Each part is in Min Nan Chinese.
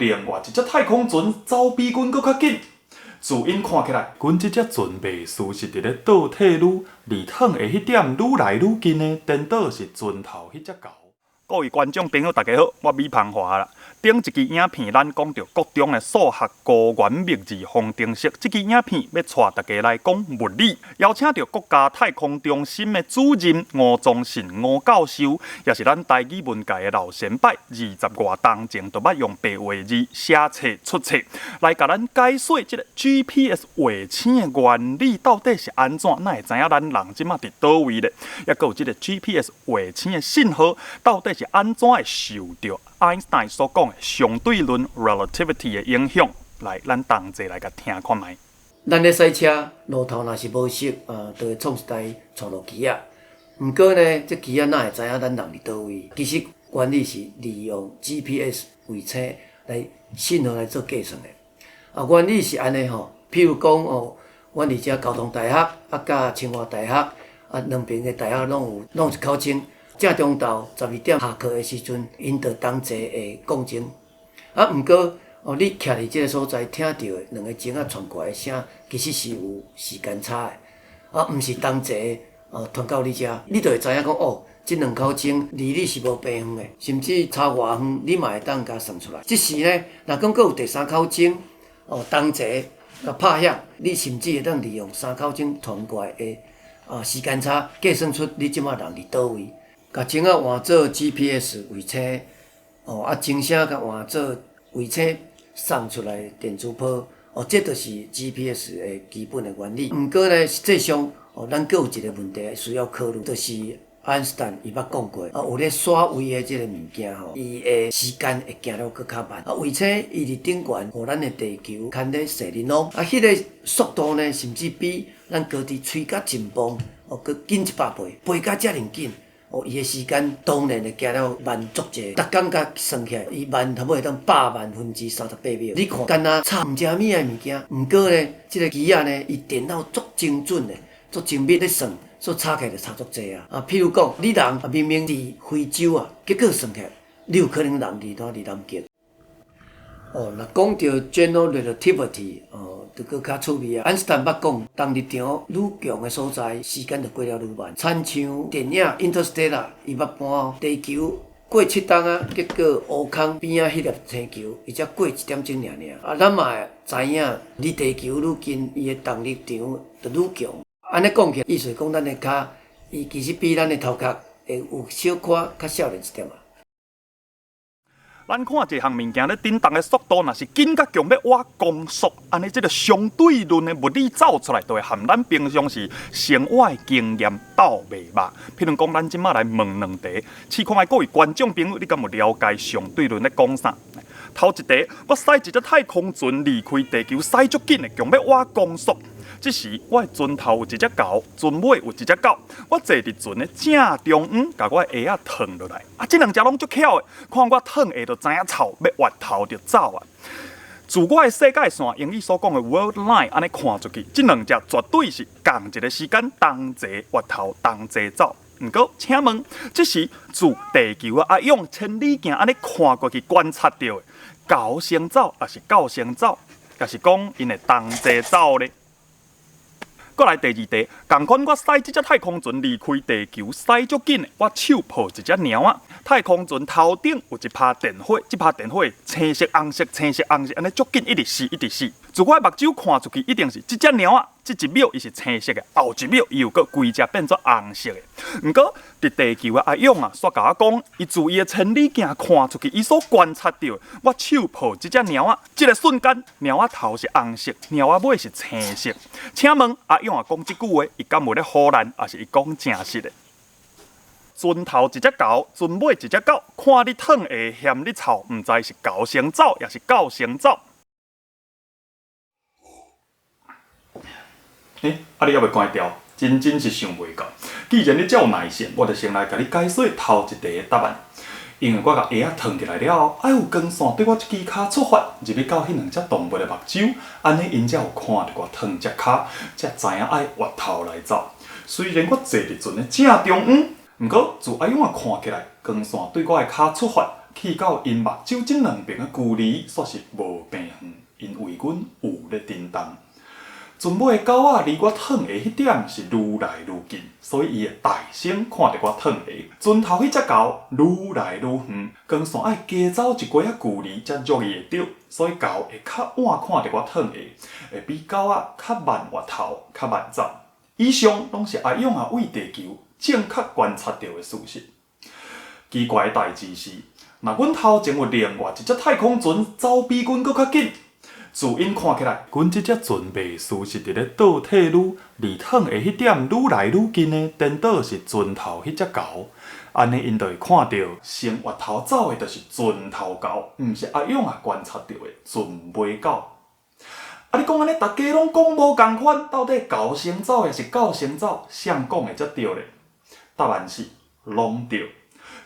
另外一隻太空船走比阮閣較緊。自𪜶看起來，阮這隻船袂輸是佇咧倒退嚕，而褪下彼點愈來愈近的，顛倒是船頭彼隻猴。各位觀眾朋友，大家好，我米芳華啦。頂一支影片，咱講著國中的數學高原冪字方程式，這支影片欲帶大家來講物理，邀請著國家太空中心的主任吳宗信吳教授，也是咱台語文界的老前輩，20外冬前就捌用白話字寫冊出冊，來共咱解說這个 GPS 衛星的原理到底是按怎，哪會知影咱人這馬佇佗位咧？抑閣有這个 GPS 衛星的信號到底是按怎會受著愛因斯坦所講的相對論（relativity）的影響？來，咱同齊來共聽看覓。咱咧駛車，路頭若是無熟，就會創一台錯落機仔。毋過呢，這機仔哪會知影咱人佇佗位？其實原理是利用 GPS 衛星來信號來做計算的。啊，原理是按呢吼，譬如講哦，阮佇遮交通大學啊，佮清華大學啊，兩爿的大學攏有，攏有一口鐘。正中晝12點下課的時陣，𪜶就同齊會講鐘。啊，毋過哦，你徛佇這个所在聽著的兩个鐘仔傳過來的聲，其實是有時間差的。啊，毋是同齊哦傳到你遮，你就會知影講哦，這兩口鐘離你是無白遠的，甚至差偌遠，你嘛會當共算出來。這時呢，若講閣有第三口鐘哦同齊共拍響，你甚至會當利用三口鐘傳過來的啊時間差，計算出你這馬人佇佗位。共鐘仔換做 GPS 衛星，哦，啊，鐘聲共換做衛星送出來的電磁波，哦，這就是 GPS 的基本的原理。毋過呢，實際上，哦，咱閣有一个問題需要考慮，就是愛因斯坦伊捌講過，啊，有咧徙位的這个物件吼，伊的時間會行了閣較慢。啊，衛星伊佇頂懸，予咱的地球牽咧勢利攏，啊，彼个速度呢，甚至比咱高鐵吹甲真磅，哦，閣緊100倍，飛甲遮爾緊。哦，伊的時間當然會行了慢足濟，逐工共算起來，伊慢差不多會當38%萬。你看，敢若差毋知啥物的物件，毋過呢，這个機仔呢，伊電腦足精準的，足精密咧算，所以差起來就差足濟啊。啊，譬如講，你人明明佇非洲啊，結果算起來，你有可能人佇佗佇南極。哦，若講著 general relativity，哦，就閣較趣味啊。愛因斯坦捌講，動力場愈強的所在，時間就過了愈慢。親像電影《Interstellar》，伊捌搬地球過7冬啊，結果烏空邊仔彼粒星球，伊才過一點鐘爾爾。啊，咱嘛會知影，離地球愈近，伊的動力場就愈強。按呢講起來，意思講咱的跤，伊其實比咱的頭殼會有小可較少年一點仔。咱看一項物件咧振動的速度，若是緊甲強欲倚光速，按呢這个相對論的物理走出來，就會和咱平常時生活的經驗鬥袂肉。譬如講，咱這馬來問兩題，試看覓各位觀眾朋友，你敢有了解相對論咧講啥？頭一題，我駛一隻太空船離開地球，駛足緊的，強欲倚光速。這時，我的船頭有一隻猴，船尾有一隻狗。我坐佇船的正中央，共我的鞋仔褪落來。啊，這兩隻攏足巧的，看我褪鞋就知影臭，欲越頭就走啊。自我的世界線，英語所講的 world line，按呢看出去，這兩隻絕對是仝一個時間同齊越頭同齊走。毋過，請問，這時自地球的阿勇千里鏡按呢看過去觀察著的，猴先走，抑是狗先走，抑是講𪜶會同齊走咧？閣來第二題，仝款我駛這隻太空船離開地球，駛足緊的，我手抱一隻貓仔。太空船頭頂有一拍電火，這拍電火青色、紅色、青色、紅色，按呢足緊，一直射，一直射。自我的目睭看出去，一定是這隻貓仔，這一秒伊是青色的，後一秒伊又閣規隻變做紅色的。毋過，佇地球的阿勇啊，煞共我講，伊自伊的千里鏡看出去，伊所觀察著的，我手抱這隻貓仔，這个瞬間，貓仔頭是紅色，貓仔尾是青色。請問阿勇啊，講這句話，伊敢有咧唬爛，抑是伊講誠實的？船頭一隻猴，船尾一隻狗，看你褪鞋，嫌你臭，毋知是猴先走，抑是狗先走。欸，啊你猶未關掉，真真是想袂到。既然你遮有耐性，我就先來共你解說頭一題的答案。因為我共鞋仔褪起來了後，愛有光線對我這支跤出發，入去到彼兩隻動物的目睭，按呢𪜶才有看著我褪這跤，才知影愛越頭來走。雖然我坐佇船的正中央，毋過自阿勇仔看起來，光線對我的跤出發，去到𪜶目睭這兩爿的距離，煞是無平遠，因為阮有咧振動。船尾的狗仔離我褪下彼點是愈來愈近，所以伊會大聲看著我褪下。船頭彼隻猴愈來愈遠，光線愛加走一寡仔距離才予伊會著，所以猴會較晚看著我褪下，會比狗仔較慢越頭，較慢走。以上攏是阿勇仔對地球正確觀察著的事實。奇怪的代誌是，若阮頭前有另外一隻太空船走比阮閣較緊，自𪜶看起來，阮這隻船袂輸是佇咧倒退嚕，離褪下彼點愈來愈近的，顛倒是船頭彼隻猴。按呢，𪜶就會看著先越頭走的，就是船頭猴，毋是阿勇仔觀察著的船尾狗。啊！你講按呢，逐家攏講無仝款，到底猴先走抑是狗先走？誰講的才對咧？答案是攏對。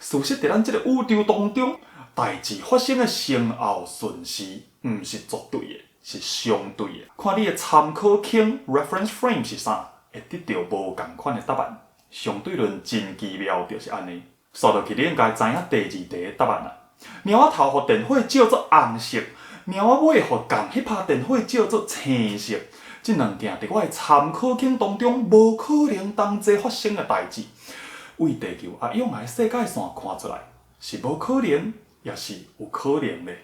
事實佇咱這個宇宙當中，代誌發生的先後順序，毋是絕對的，是相對的。看你的參考框（reference frame）是啥，會得著無仝款的答案。相對論真奇妙，就是按呢。煞落去，你應該知影第二題的答案啦。貓仔頭予電火照做紅色，貓仔尾予仝彼拍電火照做青色。這兩件佇我的參考框當中，無可能同齊發生的代誌，對地球阿勇仔的世界線看出來，是無可能，抑是有可能咧？